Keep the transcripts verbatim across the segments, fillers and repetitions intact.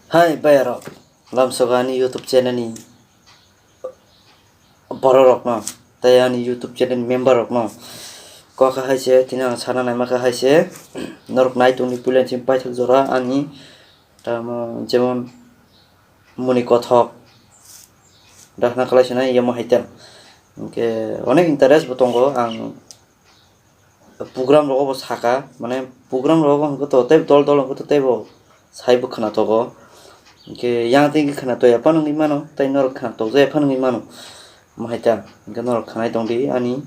Hai bayarok, lamsogo ani YouTube channel ni bororokno tei ani YouTube channel ni member rokno kok hai se tini ang sana naima kha hai se norok nai tongdi puila chini paithak jora ani tamo jemon muni kothok dahna kalai sinai yamo hai ta. Hwnkhe onek interest bo tongo ang program rogo bo saka, mane program rogo hwnkhe to tei dol dol hwnkhe to teibo saibo khwnatogo. Hwnkhe yang tei khwnato ya phano wngwi mano, tei norok khwnatok ya phano wngwi mano. Omo hai ta, hwnkhe norok khwnai tongdi ani,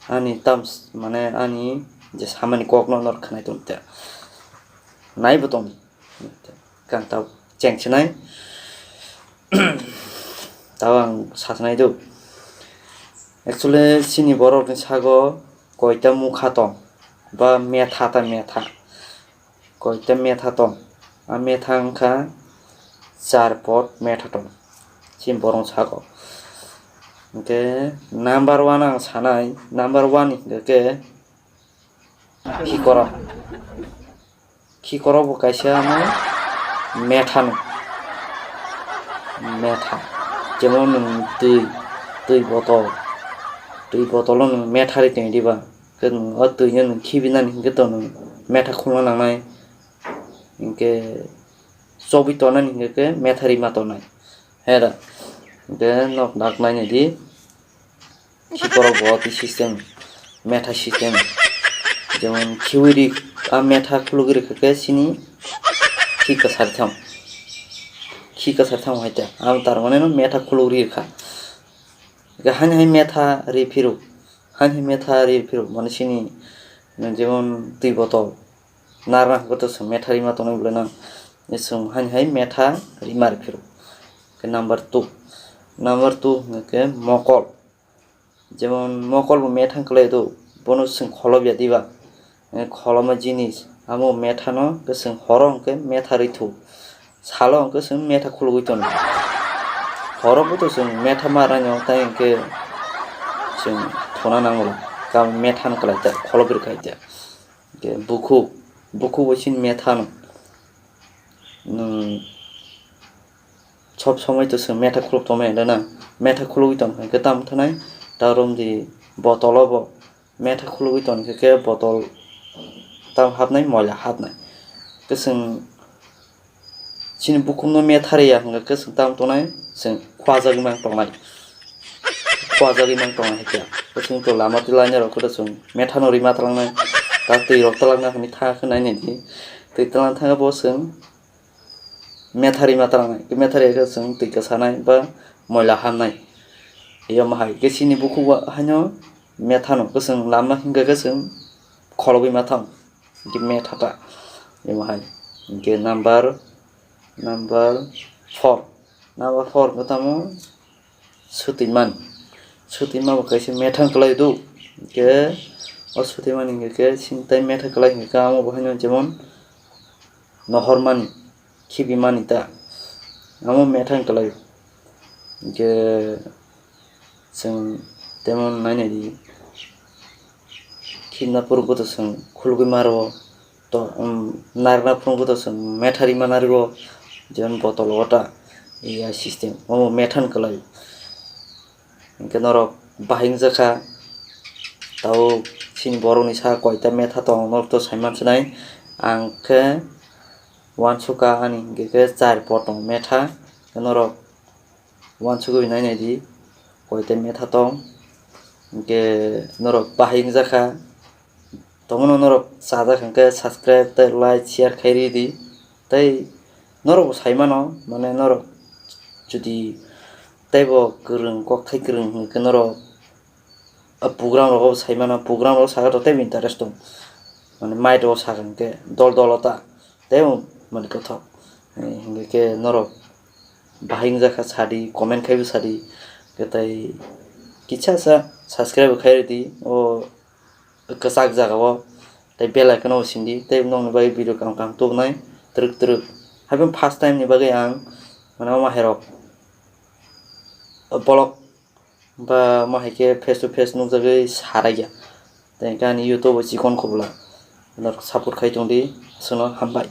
ani terms, mane ani je samani kokno norok khwnai tongdi ta. Naibo tongdi. Kang tao cheng sinai. Tao ang sasinai do. Actually, chini borok ni sago koita mukha tong, ba metha ta metha. Koita metha tong. A metha wngkha char pot metha tong. Chini borok ni sago. Hwnkhe number one ang sanai, number one ni hwnkhe khikorok. Khikorok bo kaisa ano metha no. Metha. Jemon nwng twi, twi botol. Twi botol o nwng metha ri tong diba. Khe nwng o twi no nwng khibinani hwnkhe to nwng metha khulna nangnai. Hwnkhe chobwi tongnani hwnkhe khe metha ri ma tongnai. Hera. Hwnkhe nok dak nainai di. Khikorok bo tei system, metha system. Jemon khiwi ri, a metha khulugwi rikha khe chini khi kwsar thang. Khi kwsar thang hai ta. Ang tar mane no metha khulugwi rikha. Khe hani hai metha ri phiruk. Hani hai metha ri phiruk. Mane chini, jemon twi botol. Narna hwnkhe to chwng metha rima tongnai bolai nang. Chwng hani hai metha rima ri phiruk. Khe number two. Number two hwnkhe mokol. Jemon mokol bo metha wng kwlai do, bono chwng kholop ya diba? Eh, kholopma jinis, amo metha no khe chwng horo hwnkhe metha rwi thu, salo hwnkhe chwng metha khulugwi tono. Horo bo to chwng metha ma rani o, tai hwnkhe chwng thuna nango, kamo metha wng kwlai ta, kholop rwkhai ta. Hwnkhe bukhuk, bukhuk bo chini metha no. Nwng sob somoi to chwng metha khuluk tongmani rwna, metha khulugwi tong khe tamo thanai, ta romdi botolo bo metha khulugwi tong khe, khe botol tamo hapnai, moila hapnai. Khe chwng chini bukhukno metha rwya hwnkhe, khe chwng tamo tongnai, chwng khwajagwi mang tongnai. Khwajagwi mang tongnai hai khe. Khe chwng to lama twi lainai rok khe chwng metha no rima twlangnai, ta twi rok twlangna hwnwi tha khe nainai di. Twi twlang thangkhe bo chwng metha rima twlangnai. Khe metha rwya khe chwng twi kwsanai ba moila hamnai. Yom hai khe chini bukhuk haino metha no khe chwng lama hwnkhe khe chwng kholobwi ma thang. Hwnkhe metha ta. Yom hai. Hwnkhe number, number four. Number four khe tamo Sutwi man. Sutwi ma bo kaisa metha kwlai do. Hwnkhe o sutwi mani hwnkhe khe chini tai metha kwlai hwnkhe khe amo bo haino jemon nohor mani, khibi mani ta. Amo metha kwlai. Hwnkhe chwng temon nainai di. Khibna phuru khe to chwng khulugwi ma rwo. To, um, narwkna phuru khe to chwng metha rima narwo, jemon botol o ta, ya system, omo metha kwlai. Hwnkhe norok bahai wngjakha, tao chini borokni saka koita metha tong, norok to saiman sinai, ang khe uansukha ani hwnkhe khe char pot tong metha, norok uansugwi nainai di, koita metha tong, hwnkhe norok bahai wngjakha, tongmano norok chajak hwnkhe subscribe tei like share khai ridi, tei norok bo sai mano, mane norok jodi teibo kwrwng, kokthai kwrwng hwnkhe norok a program rogo bo sai mano, program rogo saka to teibo interest tong, mane mic rogo saka hwnkhe dol dol o ta. Tei mani kothok. Eh, hingke khe norok bahai wngjakha sadi, comment khaibo sadi. Khe tei kisa sa subscribe khai ridi o kwchak jaga o. Tei bell icon o sindi. Tei nokni bagwi video kaham kaham tubunai twrwk twrwk. Haikhe first time ni bagwi ang mane o mahairok vlog ba ma hai khe face to face nukjagwi sarai ya. Tei hwnkhe ani YouTube o chikon khobla norok support khai tongdi, aswkno hambai.